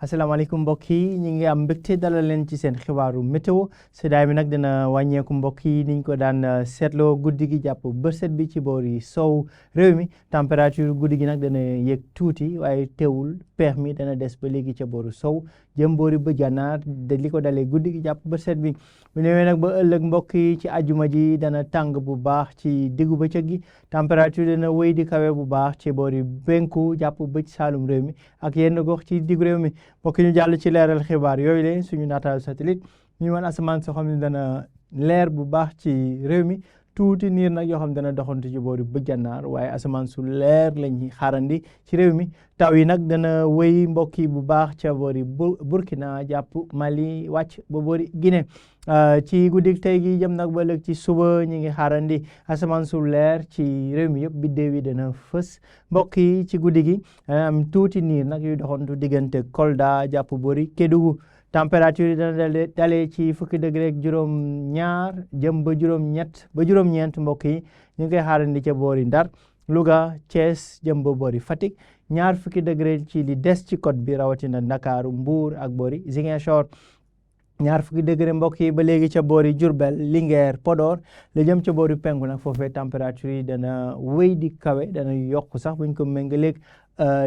asalaamaaleykum mbokk yi ñu ngi am mbégte dalal leen ci seen xibaaru météo seddaay bi nag dina wàññeeku mbokk yi niñ ko daan seetloo guddi gi jàpp bërset bi ci boori sow réew mi température guddi gi nag dana yéeg tuuti waaye teewul peex mi dana des ba léegi ca booru sow jëm boori bëj gànnaar de li ko dalee guddi gi jàpp bërset bi bu ñëwee nag ba ëllëg mbokk yi ci ajuma ji dana tàng bu baax ci diggu bëccëg gi température dana wéy di kawe bu baax ci boori benku jàpp bëj saalum réew mi ak yenn gox ci diggu réew mi mbokk ñu jàll ci leeral xibaar yooyu leen suñu naataal satellite ñu wan asamaan soo xam ne dana leer bu baax ci réew mi tuuti niir nag yoo xam ne dana doxantu ci boori bëj gànnaar waaye asamaan su leer lañ xaarandi ci réew mi taw yi nag dana wéy mbokk yi bu baax ca boori Burkina jàpp Mali wàcc ba boori Guinée ci guddi tey gi jëm nag ba ëllëg ci suba ñu ngi xaarandi asamaan su leer ci réew mi yëpp biddéew yi dana fës mbokk yi ci guddi gi am tuuti niir nag yuy doxantu diggante Kolda jàpp boori Kédougou température yi dana dalee ci fukki degré ak juróom ñaar jëm ba juróom ñett ba juróom ñeent mbokk yi ñu ngi koy xaarandi ca boori Ndar Louga Thiès jëm ba boori Fatick ñaar fukki degré ci li des ci côte bi rawatina Ndakaaru Mbuur ak boori Ziguinchor ñaar fukki degré mbokk yi ba léegi ca boori Diourbel Linguère Podor la jëm ca boori penku nag foofee température yi dana wéy di kawe dana yokk sax buñ ko méngaleeg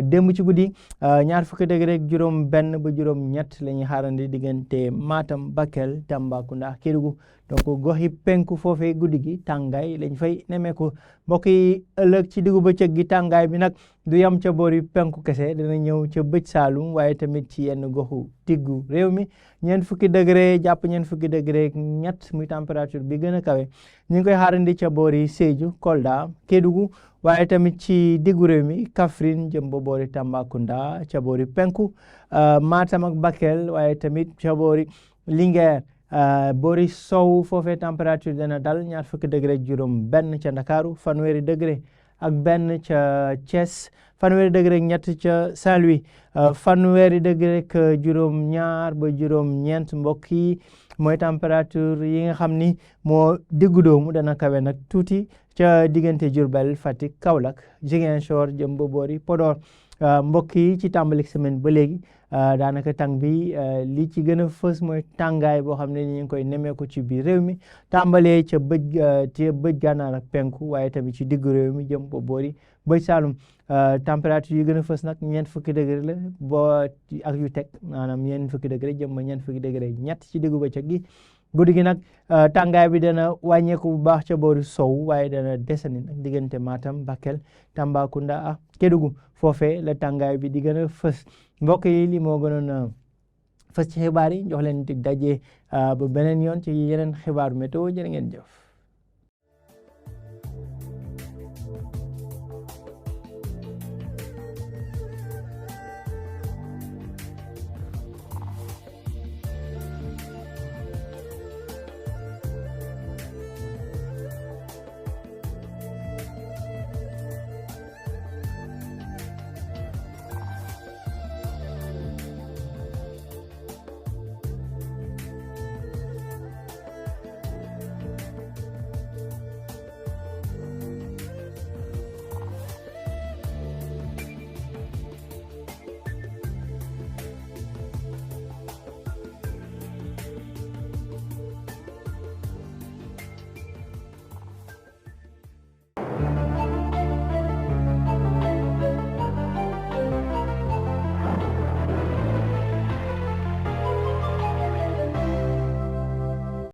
démb ci guddi ñaar fukki degré ak juróom benn ba juróom ñett la ñuy xaarandi diggante Matam Bakel Tambacounda ak Kédougou donc gox yi penku foofee guddi gi tàngaay lañ fay nemmeeku mbokk yi ëllëg ci diggu bëccëg gi tàngaay bi nag du yam ca boori penku kese dana ñëw ca bëj Saalum waaye tamit ci yenn goxu diggu réew mi ñeent fukki degré jàpp ñeent fukki degré ak ñett muy température bi gën a kawe ñu ngi koy xaarandi ca boori Sédhiou Kolda Kédougou waaye tamit ci diggu réew mi Kaffrine jëm ba boori Tambacounda ca boori penku Matam ak Bakel waaye tamit ca boori Linguère boori sow foofee température dana dal ñaar fukki degré juróom benn ca Ndakaaru fanweeri degré ak benn ca Thiès fanweeri degré ak ñett ca Saint-Louis fanweeri degré ak juróom ñaar ba juróom ñeent mbokk yi mooy température yi nga xam ni moo diggu doomu dana kawe nag tuuti ca diggante Diourbel Fatick Kaolack Ziguinchor jëm ba boori Podor mbokk yi ci tàmbalik semaine ba léegi daanaka tàng bi li ci gën a fës mooy tàngaay boo xam ne ñu ngi koy nemmeeku ci biir réew mi tàmbalee ca bëj gànnaar ak penku waaye tamit ci diggu réew mi jëm ba boori bëj Saalum température yi gën a fës nag ñeent fukki degré la boo ak yu teg maanaam ñeent fukki degré jëm ba ñeent fukki degré ñett ci diggu bëccëg gi guddi gi nag tàngaay bi dana wàññeeku bu baax ca boori sow waaye dana desani nag diggante Matam Bakel Tambacounda ak Kédougou foofee la tàngaay bi di gën a fës mbokk yi li moo gënoon fës ci xibaar yi jox leen dig daje ba beneen yoon ci yeneen xibaaru météo jërë ngeen jëf